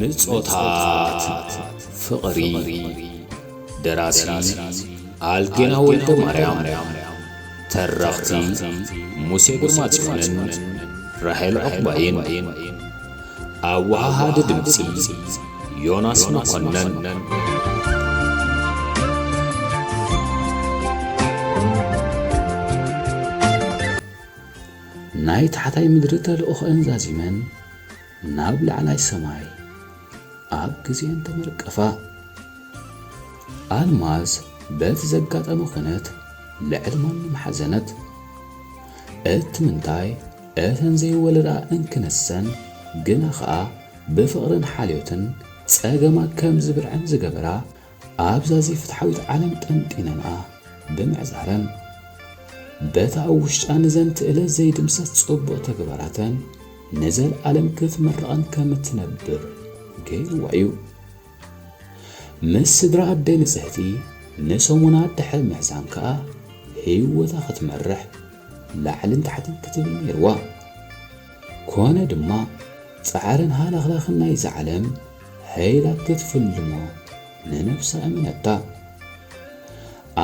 ንጾታት ፍቕሪ። ደራሲ ኣልጌና ወልደ ማርያም። ተረኽቲ ሙሴ ግርማጽዮንን ራሄል ዑቕባይን። ኣወሃሃዲ ድምጺ ዮናስ መኮነን። ናይ ታሕታይ ምድሪ ተልእኾአን ዛዚመን ናብ ላዕላይ ሰማይ ኣብ ግዜን ተመርቀፋ። ኣልማዝ በቲ ዘጋጠመ ኩነት ልዕሊ ማንም ሓዘነት። እቲ ምንታይ እተን ዘይወለዳ እንክነሰን ግና ኸኣ ብፍቕርን ሓልዮትን ጸገማ ከም ዝብርዐን ዝገበራ ኣብዛ ዘይፍትሓዊት ዓለም ጠንጢነንኣ ብምዕዛረን፣ በታ ኣብ ውሽጣ ንዘንትእለት ዘይድምሰስ ጽቡቕ ተግባራተን ንዘለኣለም ክትምረቐን ከም እትነብር ገይርዋ እዩ። ምስ ስድራ ኣደይ ንጽህቲ ንሰሙናት ድሕሪ ምሕዛን ከኣ ህይወታ ክትመርሕ ላዕልን ታሕትን ክትብል ነይርዋ። ኮነ ድማ፣ ጻዕርን ሃለኽላኽን ናይዛ ዓለም ሀይላ ክትፍልሞ ንነብሳ እመነታ።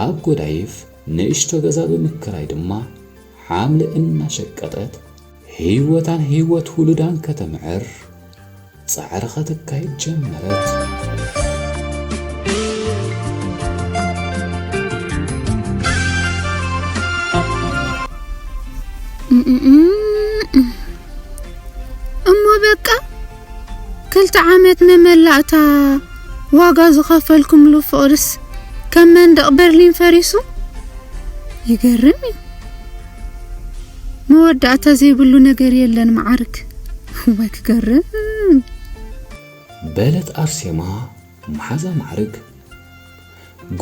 ኣብ ጎዳይፍ ንእሽቶ ገዛ ብምክራይ ድማ ሓምሊ እናሸቀጠት ህይወታን ህይወት ውሉዳን ከተምዕር ጻዕሪ ከተካይድ ጀመረት። እሞ በቃ ክልተ ዓመት መመላእታ ዋጋ ዝኸፈልኩምሉ ፍቕርስ ከም መንደቕ በርሊን ፈሪሱ? ይገርም እዩ። መወዳእታ ዘይብሉ ነገር የለን መዓርግ። እዋይ ክገርም። በለት ኣርሴማ መሓዛ ማዕርግ።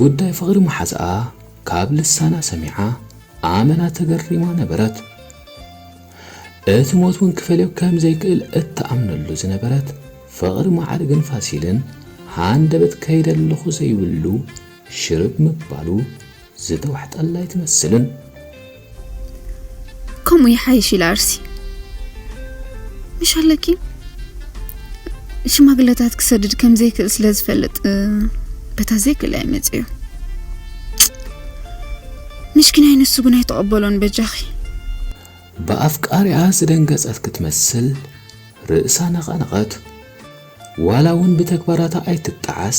ጉዳይ ፍቕሪ መሓዛኣ ካብ ልሳና ሰሚዓ ኣመና ተገሪማ ነበረት። እቲ ሞት እውን ክፈልዮ ከም ዘይክእል እትኣምነሉ ዝነበረት ፍቕሪ ማዕርግን ፋሲልን ሃንደበት ከይደለኹ ዘይብሉ ሽርብ ምባሉ ዝተዋሕጠላ ኣይትመስልን። ከምኡ ይሓይሽ ኢላ ኣርሲ። ምሽ ኣለኪ ሽማግለታት ክሰድድ ከም ዘይክእል ስለ ዝፈልጥ በታ ዘይክእል ኣይመጽዮ። ምሽኪናይ ንሱ ግን ኣይተቐበሎን በጃኺ። ብኣፍቃሪኣ ዝደንገጸት ክትመስል ርእሳ ነቐነቐት። ዋላ እውን ብተግባራታ ኣይትጠዓስ፣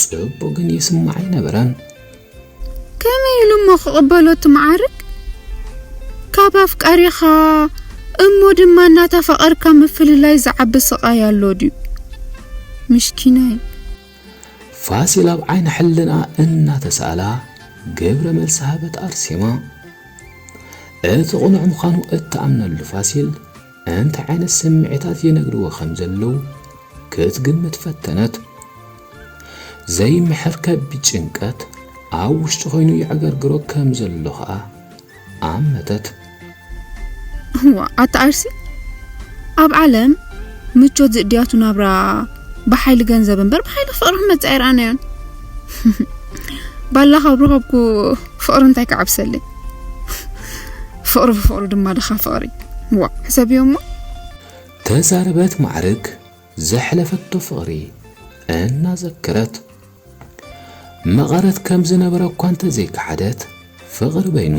ጽቡቕ ግን ይስምዓ ኣይነበረን። ከመይ ኢሉ እሞ ክቕበሎ እቲ መዓርግ? ካብ ኣፍቃሪኻ እሞ ድማ እናተፋቐርካ ምፍልላይ ዝዓቢ ስቓይ ኣሎ ድዩ? ምሽኪናይ። ፋሲል ኣብ ዓይኒ ሕልና እናተሳእላ ግብረ መልሲ ሃበት ኣርሴማ። እቲ ቅኑዕ ምዃኑ እትኣምነሉ ፋሲል እንታይ ዓይነት ስምዒታት ይነግርዎ ከም ዘለዉ ክትግምት ፈተነት። ዘይምሕር ከቢድ ጭንቀት ኣብ ውሽጡ ኮይኑ ይዕገርግሮ ከም ዘሎ ኸኣ ኣመተት። እዋ ኣታ ኣርሲ፣ ኣብ ዓለም ምቾት ዝእድያቱ ናብራ ብሓይሊ ገንዘብ እምበር ብሓይሊ ፍቕሪ ክመጽእ ኣይረኣናዮን። ባላ ካብ ረኸብኩ ፍቕሪ እንታይ ክዓብሰለይ? ፍቕሪ ብፍቕሪ ድማ ድኻ ፍቕሪ። ዋ ሕሰብዮ እሞ። ተዛረበት ማዕርግ ዘሕለፈቶ ፍቕሪ እናዘከረት። መቐረት ከም ዝነበረ እኳ እንተዘይከሓደት፣ ፍቕሪ በይኑ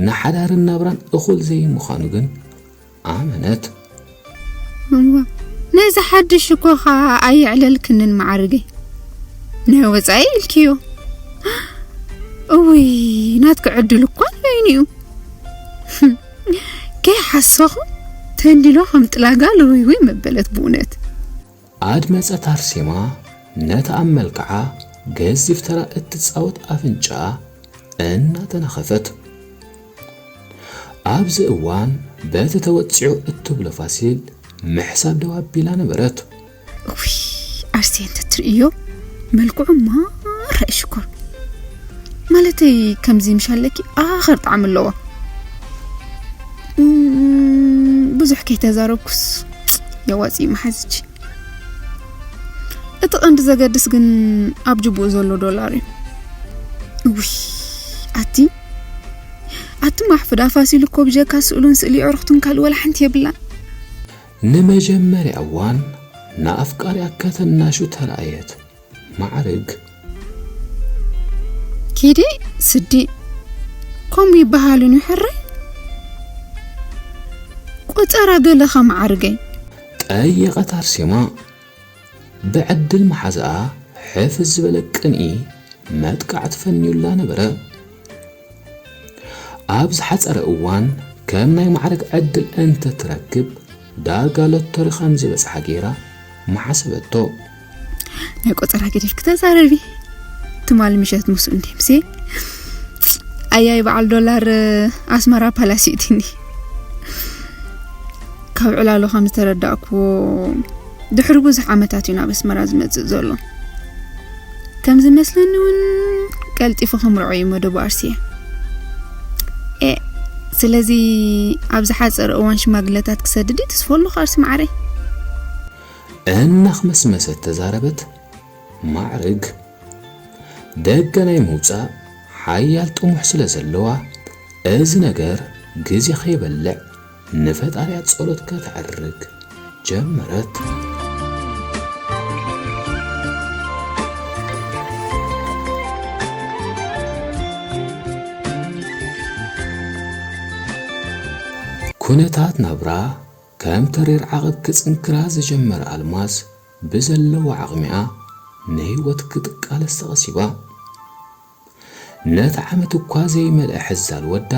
ንሓዳርን ናብራን እኹል ዘይምዃኑ ግን ኣመነት። እዋ፣ ነዚ ሓድሽ እኮ ኸኣ ኣየዕለልክንን መዓርገይ። ናይ ወጻኢ ኢልክዮ። እውይ፣ ናትኪ ዕድል እኳ በይኑ እዩ። ከይሓሰኹ ተንዲሎ ከም ጥላጋ ልውይውይ መበለት ብእውነት። ኣድመጸት ኣርሴማ ነታ ኣብ መልክዓ ገዚፍ ተራ እትጻወት ኣፍንጫኣ እናተነኸፈት። ኣብዚ እዋን በቲ ተወጺዑ እትብሎ ፋሲል ምሕሳብ ደው ኣቢላ ነበረት። እውይ፣ ኣርሴ እንተትርእዮ መልክዑ ማራ እዩ ሽኮር። ማለተይ ከምዚ ምሽ ኣለኪ ኣኸር ጣዕሚ ኣለዎ። እም፣ ብዙሕ ከይተዛረብኩስ የዋጽእ መሓዝች። እቲ ቀንዲ ዘገድስ ግን ኣብ ጅቡኡ ዘሎ ዶላር እዩ። እውይ፣ ኣቲ ኣቲ ማሕፉዳ ፋሲል እኮ ብጀካ ስእሉን ስእሊ ኣዕሩኽቱን ካልእ ወላ ሓንቲ የብላን። ንመጀመርያ እዋን ንኣፍቃሪኣ ከተናሹ ተራእየት። ማዕርግ። ኪዲ ስዲ፣ ከምኡ ይበሃሉን ይሕረይ? ቆጸራ ገለኻ ማዕርገይ። ጠየቐት ኣርሴማ። ብዕድል መሓዛኣ ሕፍዝ ዝበለ ቅንኢ መጥቃዕቲ ፈንዩላ ነበረ። ኣብ ዝሓጸረ እዋን ከም ናይ ማዕረግ ዕድል እንተትረክብ ዳርጋ ሎተሪ ከም ዝበጽሓ ገይራ ምሓሰበቶ። ናይ ቆጸራ ገዲፍኪ ተዛረቢ። ትማሊ ምሸት ምስኡ እንዲምሲ ኣያይ በዓል ዶላር ኣስመራ ፓላስ ይእትኒ። ካብ ዕላሉ ከም ዝተረዳእኩዎ ድሕሪ ብዙሕ ዓመታት እዩ ናብ ኣስመራ ዝመጽእ ዘሎ። ከም ዝመስለኒ እውን ቀልጢፉ ከምርዖ እዩ መደቡ ኣርሲየ። ኤ ስለዚ ኣብ ዝሓጸረ እዋን ሽማግለታት ክሰድድ እዩ ትስፎ ኣለኹ ኣርሲ ማዕረይ። እናኽመስመሰት ተዛረበት። ማዕርግ ደገ ናይ ምውጻእ ሓያል ጥሙሕ ስለ ዘለዋ፣ እዚ ነገር ግዜ ከይበልዕ ንፈጣሪኣ ጸሎት ከተዕርግ ጀመረት። ኩነታት ናብራ ከም ተሪር ዓቐብ ክጽንክራ ዝጀመረ ኣልማዝ፣ ብዘለዋ ዓቕሚኣ ንህይወት ክትቃለስ ተቐሲባ። ነቲ ዓመት እኳ ዘይመልአ ሕዛል ወዳ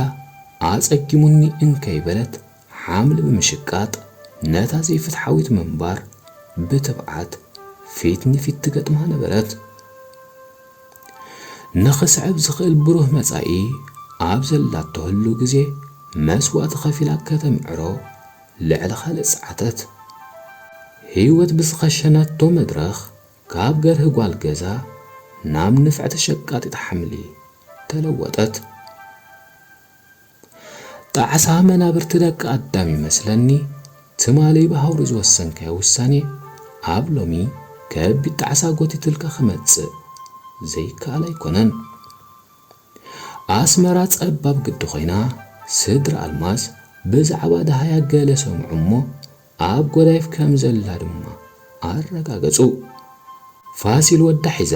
ኣጸጊሙኒ እንከይበለት ሓምሊ ብምሽቃጥ፣ ነታ ዘይፍትሓዊት ምንባር ብትብዓት ፊት ንፊት ትገጥማ ነበረት። ንኽስዕብ ዝኽእል ብሩህ መጻኢ ኣብ ዘላቶ ህሉው ግዜ መስዋእቲ ከፊላ ከተምዕሮ ልዕሊ ካልእ ጸዓተት። ህይወት ብዝኸሸነቶ መድረኽ ካብ ገርሂ ጓል ገዛ ናብ ንፍዕቲ ሸቃጢት ሓምሊ ተለወጠት። ጣዕሳ መናብርቲ ደቂ ኣዳም ይመስለኒ፣ ትማሊ ብሃውሪ ዝወሰንካዮ ውሳኔ ኣብ ሎሚ ከቢድ ጣዕሳ ጎቲትልካ ክመጽእ ዘይከኣል ኣይኮነን። ኣስመራ ጸባብ ግዲ ኮይና፣ ስድራ ኣልማዝ ብዛዕባ ደሃያ ገለ ሰምዑ እሞ ኣብ ጎዳይፍ ከም ዘላ ድማ ኣረጋገጹ። ፋሲል ወዳ ሒዛ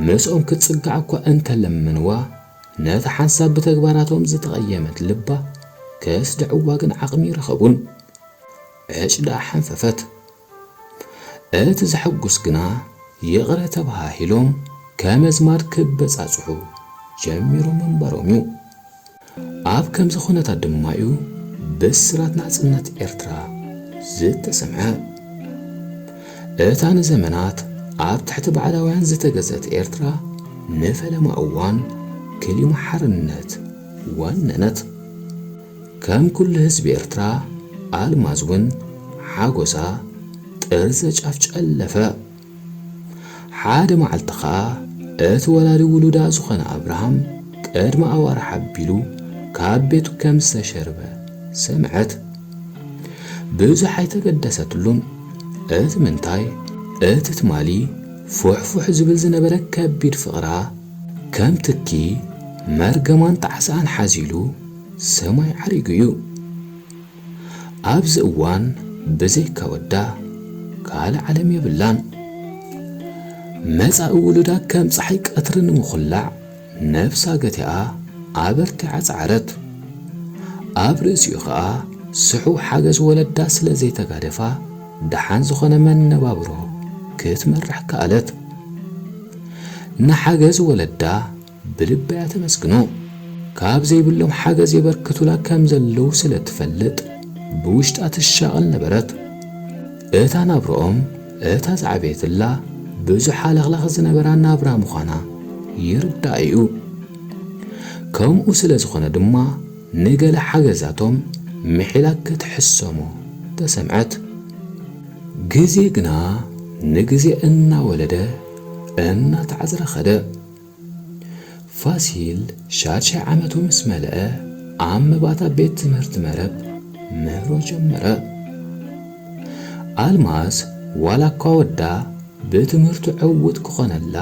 ምስኦም ክትጽጋዕ እኳ እንተለመንዋ፣ ነታ ሓንሳብ ብተግባራቶም ዝተቐየመት ልባ ከስድዕዋ ግን ዓቕሚ ረኸቡን። ዕጭ ደኣ ሓንፈፈት። እቲ ዘሐጉስ ግና፣ ይቕረ ተባሃሂሎም ከም ኣዝማድ ክበጻጽሑ ጀሚሮም ምንባሮም እዩ። ኣብ ከምዚ ኩነታት ድማ እዩ ብስራት ናጽነት ኤርትራ ዝተሰምዐ። እታ ንዘመናት ኣብ ትሕቲ ባዕዳውያን ዝተገዝአት ኤርትራ፣ ንፈለማ እዋን ክሊማ ሓርነት ወነነት። ከም ኩሉ ህዝቢ ኤርትራ፣ ኣልማዝ እውን ሓጎሳ ጥርዘ ጫፍ ጨለፈ። ሓደ መዓልቲ ኸኣ፣ እቲ ወላዲ ውሉዳ ዝኾነ ኣብርሃም፣ ቅድሚ ኣዋርሕ ኣቢሉ ካብ ቤቱ ከም ዝተሸርበ ሰምዐት። ብዙሕ ኣይተገደሰትሉን። እቲ ምንታይ፣ እቲ ትማሊ ፉሕፉሕ ዝብል ዝነበረ ከቢድ ፍቕራ፣ ከም ትኪ መርገማን ጣዕሳኣን ሓዚሉ ሰማይ ዓሪጉ እዩ። ኣብዚ እዋን ብዘይካ ወዳ ካልእ ዓለም የብላን። መጻኢ ውሉዳ ከም ጸሓይ ቀትሪ ንምኹላዕ ነብሳ ገቲኣ ኣበርቲዓ ጸዓረት። ኣብ ርእሲኡ ኸኣ ስሑው ሓገዝ ወለዳ ስለ ዘይተጋደፋ፣ ደሓን ዝኾነ መነባብሮ ክትመርሕ ከኣለት። ንሓገዝ ወለዳ ብልቢ እያ ተመስግኖ። ካብ ዘይብሎም ሓገዝ የበርክቱላ ከም ዘለዉ ስለ ትፈልጥ፣ ብውሽጣ ትሻቐል ነበረት። እታ ናብራኦም፣ እታ ዝዓበየትላ፣ ብዙሕ ሃለኽላኽ ዝነበራ ናብራ ምዃና ይርዳእ እዩ። ከምኡ ስለ ዝኾነ ድማ፣ ንገለ ሓገዛቶም ምሒላ ክትሕሰሞ ተሰምዐት። ግዜ ግና ንግዜ እናወለደ እናተዓዝረ ኸደ። ፋሲል ሻድሻይ ዓመቱ ምስ መልአ፣ ኣብ መባእታ ቤት ትምህርቲ መረብ ምህሮ ጀመረ። ኣልማዝ ዋላ እኳ ወዳ ብትምህርቱ ዕዉት ክኾነላ፣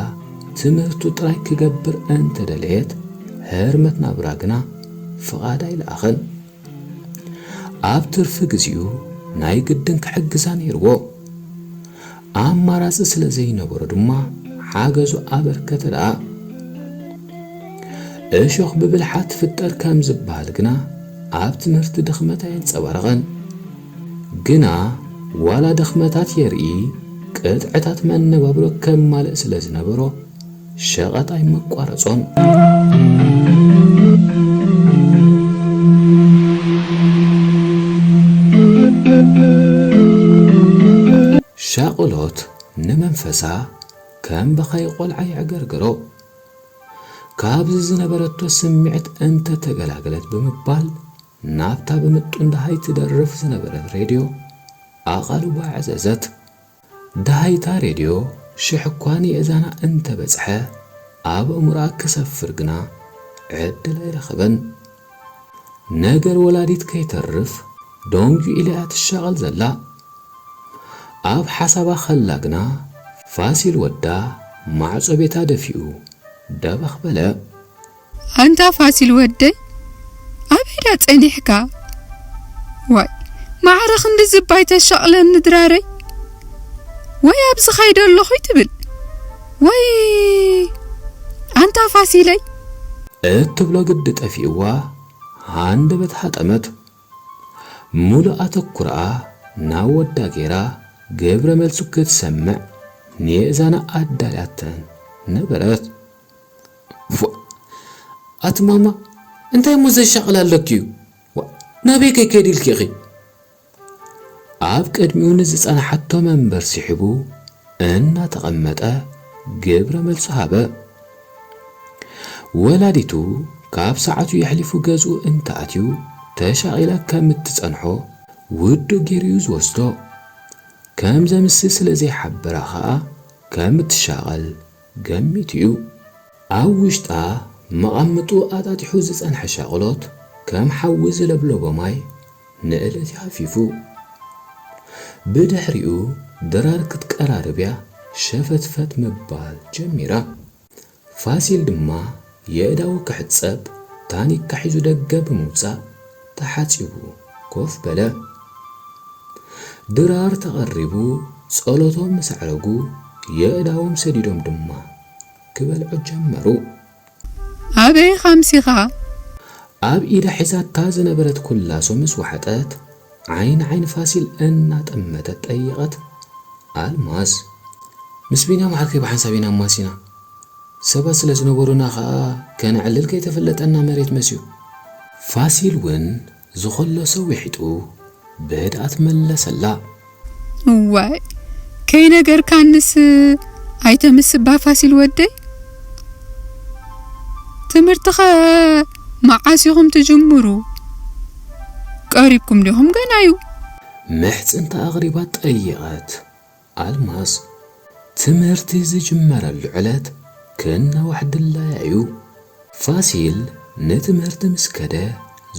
ትምህርቱ ጥራይ ክገብር እንተደለየት፣ ህርመት ናብራ ግና ፍቓድ ኣይለኣኸን። ኣብ ትርፊ ግዜኡ ናይ ግድን ክሕግዛ ነይርዎ። ኣማራጺ ስለ ዘይነበሮ ድማ ሓገዙ ኣበርከተ ደኣ። እሾኽ ብብልሓ ትፍጠር ከም ዝበሃል ግና ኣብ ትምህርቲ ድኽመት ኣየንጸባረቐን። ግና ዋላ ድኽመታት የርኢ፣ ቅጥዕታት መነባብሮ ከማልእ ስለ ዝነበሮ ሸቐጥ ኣይመቋረጾን። ሻቕሎት ንመንፈሳ ከም በኻይ ቆልዓ የዕገርግሮ። ካብዚ ዝነበረቶ ስምዒት እንተተገላገለት ብምባል ናብታ ብምጡን ደሃይ ትደርፍ ዝነበረት ሬድዮ ኣቓልቦ ኣዕዘዘት። ደሃይታ ሬድዮ ሽሕ እኳ ንየእዛና እንተበጽሐ ኣብ ኣእምሮኣ ክሰፍር ግና ዕድል ኣይረኸበን። ነገር ወላዲት ከይተርፍ ደንጉ ኢላ እያ ትሻቐል ዘላ። ኣብ ሓሳባ ኸላ ግና ፋሲል ወዳ ማዕጾ ቤታ ደፊኡ ደበኽ በለ። ኣንታ ፋሲል ወደይ፣ ኣበይ ዳ ጸኒሕካ? ዋይ፣ ማዕረ ክንዲ ዝባይ ተሻቕለኒ ድራረይ። ወይ ኣብዚ ኸይደ ኣለኹ ትብል፣ ወይ ኣንታ ፋሲለይ። እትብሎ ግዲ ጠፊእዋ ሃንደበት ሃጠመት። ሙሉእ ኣተኩሮኣ ናብ ወዳ ገይራ ግብረ መልሱ ክትሰምዕ ንየእዛና ኣዳልያተን ነበረት። ዋ፣ ኣቲ ማማ፣ እንታይ እሞ ዘሻቕል ኣለኪ እዩ? ዋ፣ ናበይ ከይከይድ ኢልኪ ኢኺ? ኣብ ቅድሚኡ ንዝጸንሓቶ መንበር ስሒቡ እናተቐመጠ ግብረ መልሱ ሃበ። ወላዲቱ ካብ ሰዓቱ የሕሊፉ ገዝኡ እንተኣትዩ ተሻቒላ ከም እትጸንሖ ውዱእ ገይሩ እዩ ዝወስዶ። ከም ዘምሲ ስለ ዘይሓበራ ኸኣ ከም እትሻቐል ገሚቱ እዩ። ኣብ ውሽጣ መቐምጥኡ ኣጣጢሑ ዝጸንሐ ሻቕሎት ከም ሓዊ ዝለብለቦ ማይ ንእለቲ ሃፊፉ። ብድሕሪኡ ድራር ክትቀራርብ እያ ሸፈትፈት ምባል ጀሚራ። ፋሲል ድማ የእዳዉ ክሕጸብ ታኒካ ሒዙ ደገ ብምውጻእ ተሓጺቡ ኮፍ በለ። ድራር ተቐሪቡ ጸሎቶም ምስ ኣዕረጉ የእዳዎም ሰዲዶም ድማ ክበልዑ ጀመሩ። ኣበይ ኻምሲኻ? ኣብ ኢዳ ሒዛታ ዝነበረት ኩላሶ ምስ ወሓጠት ዓይኒ ዓይኒ ፋሲል እናጠመተት ጠየቐት ኣልማዝ። ምስ ቢንያም ዓርከይ ብሓንሳብ ኢና ኣማሲና። ሰባት ስለ ዝነበሩና ኸኣ ከነዕልል ከይተፈለጠና መሬት መስዩ። ፋሲል እውን ዝኸለሶ ውሒጡ ብህድኣት መለሰላ። እዋይ፣ ከይነገርካንስ ኣይተምስባ ፋሲል ወደይ። ትምህርትኸ መዓስ ኢኹም ትጅምሩ? ቀሪብኩም ዲኹም ገና እዩ? ምሕጽንታ ኣቕሪባ ጠየቐት ኣልማዝ። ትምህርቲ ዝጅመረሉ ዕለት ክናዋሕ ድላያ እዩ። ፋሲል ንትምህርቲ ምስ ከደ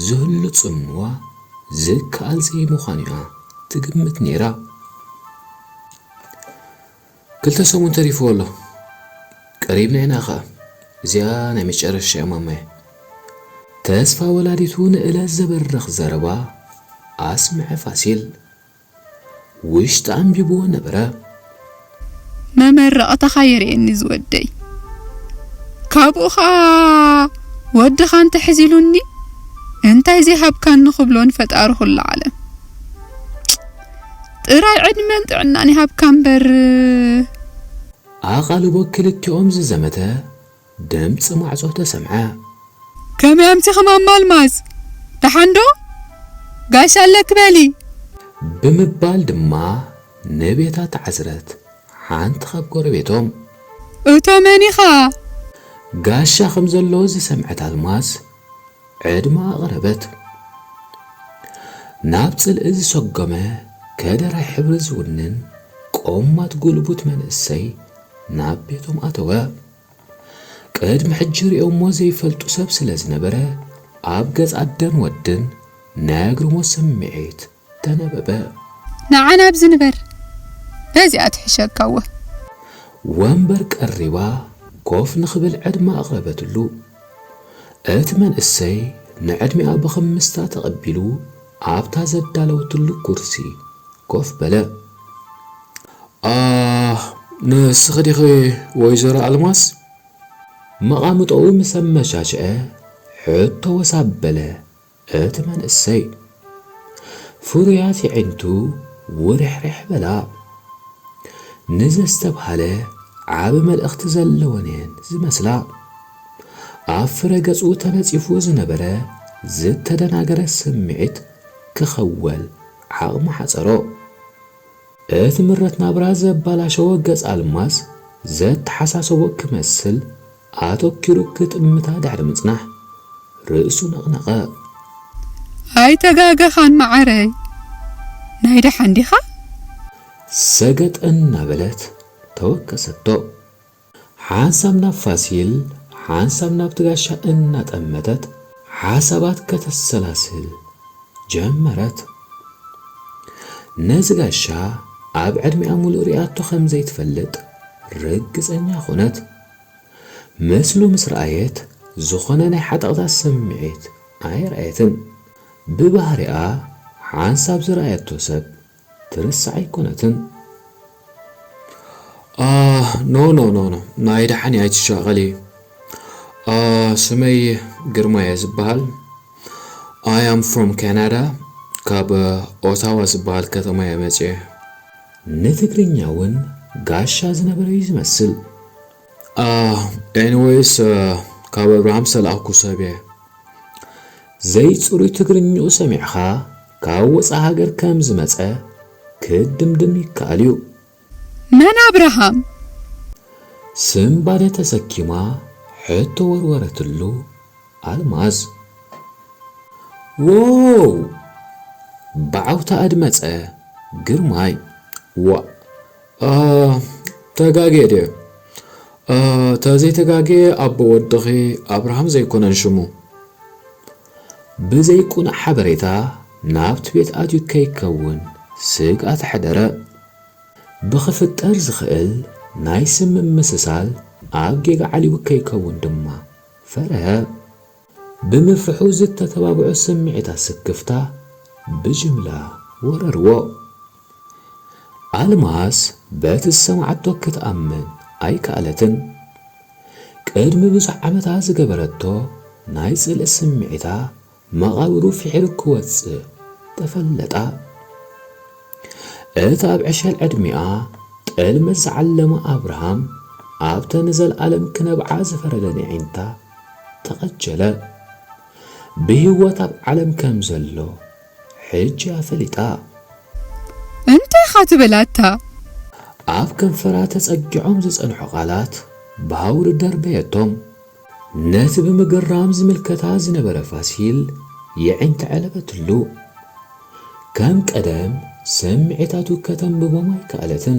ዝህሉ ጽምዋ ዝከኣል ዘይምዃኑ እያ ትግምት ነይራ። ክልተ ሰሙን ተሪፍዎ ኣሎ። ቀሪብና ኢና ኸኣ። እዚኣ ናይ መጨረሻ እያ ማማየ። ተስፋ ወላዲቱ ንእለት ዘበርኽ ዘረባ ኣስምዐ ፋሲል። ውሽጢ ኣንቢብዎ ነበረ። መመረቕታኻ የርእየኒ ዝወደይ። ካብኡ ኸኣ ወድኻ እንተሕዚሉኒ እንታይ ዘይሃብካኒ ክብሎ ንፈጣሪ ኩሉ ዓለም። ጥራይ ዕድመን ጥዕናን ይሃብካ እምበር። ኣቓልቦ ክልቲኦም ዝዘመተ ድምጺ ማዕጾ ተሰምዐ። ከመይ ኣምሲኺ ማማ ኣልማዝ? ደሓን ዶ? ጋሻ ኣለኪ በሊ። ብምባል ድማ ንቤታ ተዓዝረት ሓንቲ ካብ ጎረቤቶም። እቶ መን ኢኻ? ጋሻ ከም ዘለዎ ዝሰምዐት ኣልማዝ ዕድመ ኣቕረበት። ናብ ጽልኢ ዝሰጎመ ከደራይ ሕብሪ ዝውንን ቆማት ጉልቡት መንእሰይ ናብ ቤቶም ኣተወ። ቅድሚ ሕጂ ሪኦሞ ዘይፈልጡ ሰብ ስለ ዝነበረ ኣብ ገጽ ኣደን ወድን ናይ ኣግርሞ ስምዒት ተነበበ። ንዓ ናብዚ ንበር፣ በዚኣ ትሕሸካ እወ። ወንበር ቀሪባ ኮፍ ንኽብል ዕድመ ኣቕረበትሉ። እቲ መንእሰይ ንዕድሚኣ ብኽምስታ ተቐቢሉ ኣብታ ዘዳለወትሉ ኩርሲ ኮፍ በለ። ኣ ንስኺ ዲኺ ወይዘሮ ኣልማዝ? መቓምጦኡ ምስ ኣመቻችአ፣ ሕቶ ወስ ኣበለ እቲ መንእሰይ። ፍሩያት የዒንቱ ውርሕርሕ በላ። ንዘስተብሃለ ዓቢ መልእኽቲ ዘለወን እየን ዝመስላ። ኣብ ፍረ ገጹ ተነጺፉ ዝነበረ ዝተደናገረ ስምዒት ክኸወል ዓቕሚ ሓጸሮ። እቲ ምረት ናብራ ዘባላሸወ ገጽ ኣልማዝ ዘተሓሳሰቦ ክመስል ኣተኲሩ ክጥምታ ድሕሪ ምጽናሕ ርእሱ ነቕነቐ። ኣይተጋገኻን መዓረይ፣ ናይ ደሓን ዲኻ? ሰገጥ እናበለት ተወከሰቶ። ሓንሳብ ናብ ፋሲል፣ ሓንሳብ ናብቲ ጋሻ እናጠመተት ሓሳባት ከተሰላስል ጀመረት። ነዚ ጋሻ ኣብ ዕድሚኣ ሙሉእ ሪኣቶ ከም ዘይትፈልጥ ርግጸኛ ኾነት። ምስሉ ምስ ረኣየት ዝኾነ ናይ ሓጠቕታ ስምዒት ኣየርኣየትን። ብባህሪኣ ሓንሳብ ዝረኣየቶ ሰብ ትርስዕ ኣይኮነትን። ኖ ኖ ኖ ኖ፣ ናይ ደሓን ኣይትሻቐሊ። ስመይ ግርማ እየ ዝበሃል። I am from Canada። ካብ ኦታዋ ዝበሃል ከተማ እየ መፅየ። ንትግርኛ እውን ጋሻ ዝነበረ እዩ ዝመስል። ኤኒዌይስ፣ ካብ ኣብርሃም ዝተላእኩ ሰብ እየ። ዘይፅሩይ ትግርኝኡ ሰሚዕኻ ካብ ወፃኢ ሃገር ከም ዝመፀ ክድምድም ይከኣል እዩ። መን ኣብርሃም? ስምባደ ተሰኪማ ሕቶ ወርወረትሉ ኣልማዝ። ዎው! ብዓውታ ኣድመጸ ግርማይ። ዋእ! ኣ፣ ተጋግየ ድየ? ኣ፣ ተዘይተጋግየ ኣቦ ወድኺ ኣብርሃም ዘይኮነን ሽሙ። ብዘይቁኑዕ ሓበሬታ ናብቲ ቤት ኣትዩ ከይከውን ስግኣት ኣሕደረ። ብኽፍጠር ዝኽእል ናይ ስም ምምስሳል ኣብ ጌጋ ዓሊቡ ከይከውን ድማ ፈርሀ። ብምፍርሑ ዝተተባብዑ ስምዒታት ስክፍታ ብጅምላ ወረርዎ። ኣልማዝ በቲ ዝሰምዓቶ ክትኣምን ኣይከኣለትን። ቅድሚ ብዙሕ ዓመታት ዝገበረቶ ናይ ጽልኢ ስምዒታ መቓብሩ ፍሒሩ ክወጽእ ተፈለጣ። እቲ ኣብ ዕሸል ዕድሚኣ ጥልመት ዝዓለመ ኣብርሃም ኣብተ ንዘለኣለም ክነብዓ ዝፈረደን የዒንታ ተቐጀለ። ብህይወት ኣብ ዓለም ከም ዘሎ ሕጂ እያ ፈሊጣ። እንታይ ኢኻ ትብል ኣታ? ኣብ ከንፈራ ተጸጊዖም ዝጸንሑ ቃላት ብሃውሪ ደርበየቶም። ነቲ ብምግራም ዝምልከታ ዝነበረ ፋሲል የዒንታ ዓለበትሉ። ከም ቀደም ስምዒታቱ ከተንብቦም ኣይከኣለትን።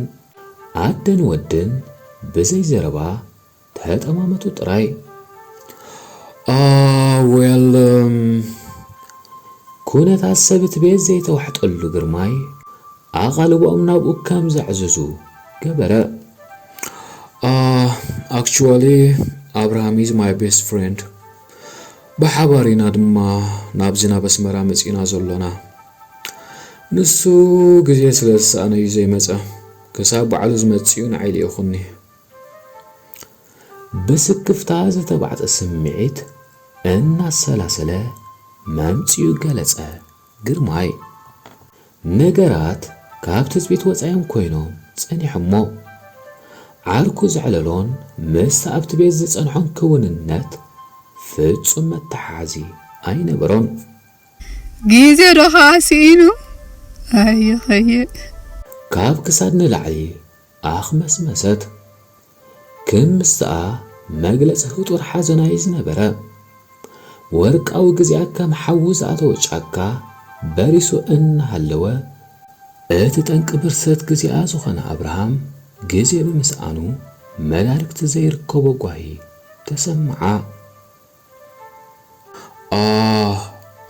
ኣደን ወድን ብዘይ ዘረባ ተጠማመቱ ጥራይ። ኣ፣ ዌል፣ እም፣ ኩነታት ሰብ እቲ ቤት ዘይተዋሕጠሉ ግርማይ ኣቓልቦኦም ናብኡ ከም ዘዕዝዙ ገበረ። ኣ፣ ኣክቹዋሊ ኣብርሃም is my best friend። ብሓባር ኢና ድማ ናብዚ ናብ ኣስመራ መጺእና ዘሎና። ንሱ ግዜ ስለ ዝሰኣነ እዩ ዘይመጸ። ክሳብ በዓሉ ዝመጽእ እዩ ንዓይ ልኢኹኒ። ብስክፍታ ዝተባዕጠ ስምዒት እናሰላሰለ መምጽኡ ገለጸ ግርማይ። ነገራት ካብ ትጽቢት ወጻዮም ኮይኖም ጸኒሖሞ። ዓርኩ ዘዕለሎን ምስቲ ኣብቲ ቤት ዝጸንሖን ክውንነት ፍጹም መተሓሓዚ ኣይነበሮን። ግዜ ዶ ኸኣ ስኢኑ? ኣይኸየ። ካብ ክሳድ ንላዕሊ ኣኽመስመሰት። ክምስኣ መግለጺ ህጡር ሓዘና'ዩ ዝነበረ። ወርቃዊ ግዜኣ ከም ሓዊ ዝኣተወ ጫካ በሪሱ እናሃለወ፣ እቲ ጠንቂ ብርሰት ግዜኣ ዝኾነ ኣብርሃም ግዜ ብምስኣኑ መዳርግቲ ዘይርከቦ ጓሂ ተሰምዓ። ኣ፣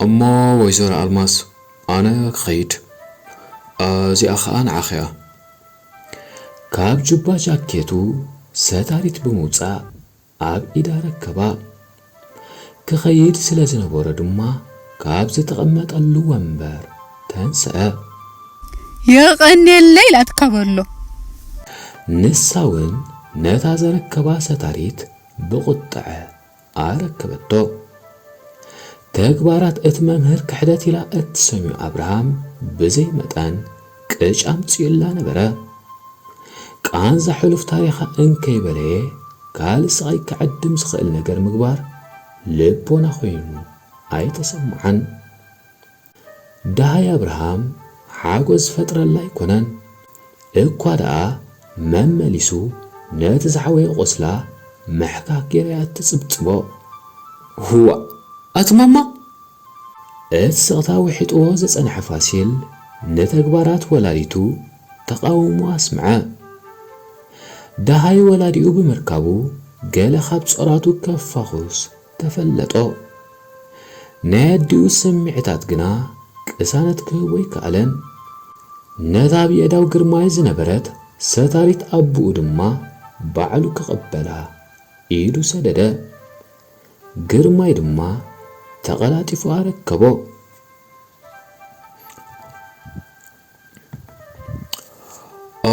እሞ ወይዘሮ ኣልማዝ፣ ኣነ ክኸይድ። ኣ፣ እዚኣ ኸኣ ንዓኺ እያ። ካብ ጁባ ጃኬቱ ሰታሪት ብምውጻእ ኣብ ኢዳ ረከባ። ክኸይድ ስለ ዝነበሮ ድማ ካብ ዝተቐመጠሉ ወንበር ተንስአ። የቐንየለይ ኢላትካ በሎ። ንሳ እውን ነታ ዘረከባ ሰታሪት ብቑጥዐ ኣረከበቶ። ተግባራት እቲ መምህር ክሕደት ኢላ እትሰምዮ ኣብርሃም ብዘይ መጠን ቅጭ ኣምጺኡላ ነበረ። ቃንዛ ሕሉፍ ታሪኻ እንከይበለየ ካልእ ስቓይ ክዕድም ዝኽእል ነገር ምግባር ልቦና ኮይኑ ኣይተሰምዓን። ደሃይ ኣብርሃም ሓጎስ ዝፈጥረላ ኣይኮነን። እኳ ደኣ መመሊሱ ነቲ ዝዓበየ ቁስላ ምሕካክ ገይራ እያ እትጽብጽቦ። "ዋእ፣ ኣቲ ማማ!" እቲ ስቕታ ውሒጥዎ ዝጸንሐ ፋሲል ንተግባራት ወላዲቱ ተቓውሞ ኣስምዐ። ደሃይ ወላዲኡ ብምርካቡ ገለ ካብ ጾራቱ ከፋኹስ ተፈለጦ። ናይ ኣዲኡ ስምዒታት ግና ቅሳነት ክህቦ ኣይከኣለን። ነታ ኣብ የእዳው ግርማይ ዝነበረት ሰታሪት ኣቦኡ ድማ ባዕሉ ክቕበላ ኢዱ ሰደደ። ግርማይ ድማ ተቐላጢፉ ኣረከቦ። "ኣ፣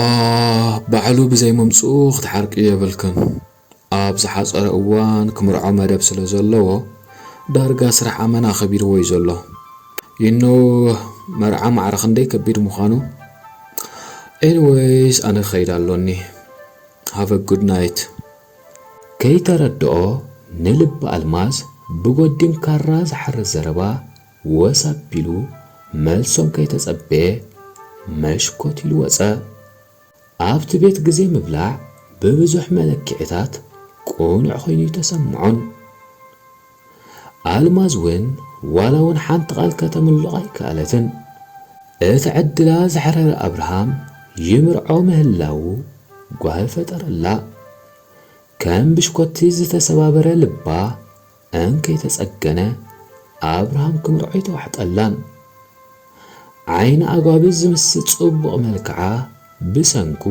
ባዕሉ ብዘይ ምምጽኡ ክትሓርቅዮ የብልክን። ኣብ ዝሓጸረ እዋን ክምርዖ መደብ ስለ ዘለዎ፣ ዳርጋ ስራሕ ኣመና ከቢድዎ እዩ ዘሎ። You know፣ መርዓ ማዕረ ክንደይ ከቢድ ምዃኑ። Anyways፣ ኣነ ክኸይድ ኣሎኒ። Have a good night." ከይተረድኦ ንልቢ ኣልማዝ ብጎዲም ካራ ዝሓርስ ዘረባ ወስ ኣቢሉ መልሶም ከይተጸበየ መሽኮት ኢሉ ወጸ። ኣብቲ ቤት ግዜ ምብላዕ ብብዙሕ መለክዒታት ቅኑዕ ኮይኑ ኣይተሰምዖን። ኣልማዝ እውን ዋላ እውን ሓንቲ ቃል ከተምልቕ ኣይከኣለትን። እቲ ዕድላ ዘሕረረ ኣብርሃም ይምርዖ ምህላዉ ጓሂ ፈጠረላ። ከም ብሽኮቲ ዝተሰባበረ ልባ እንከይተጸገነ ኣብርሃም ክምርዖ ኣይተዋሕጠላን። ዓይኒ ኣጓብዝ ዝምስል ጽቡቕ መልክዓ ብሰንኩ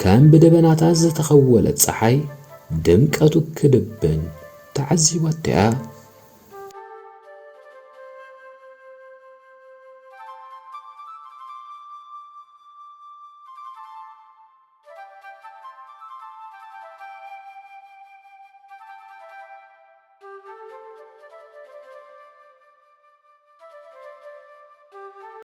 ከም ብደበናታት ዝተኸወለት ጸሓይ ድምቀቱ ክድብን ተዓዚባቶ እያ።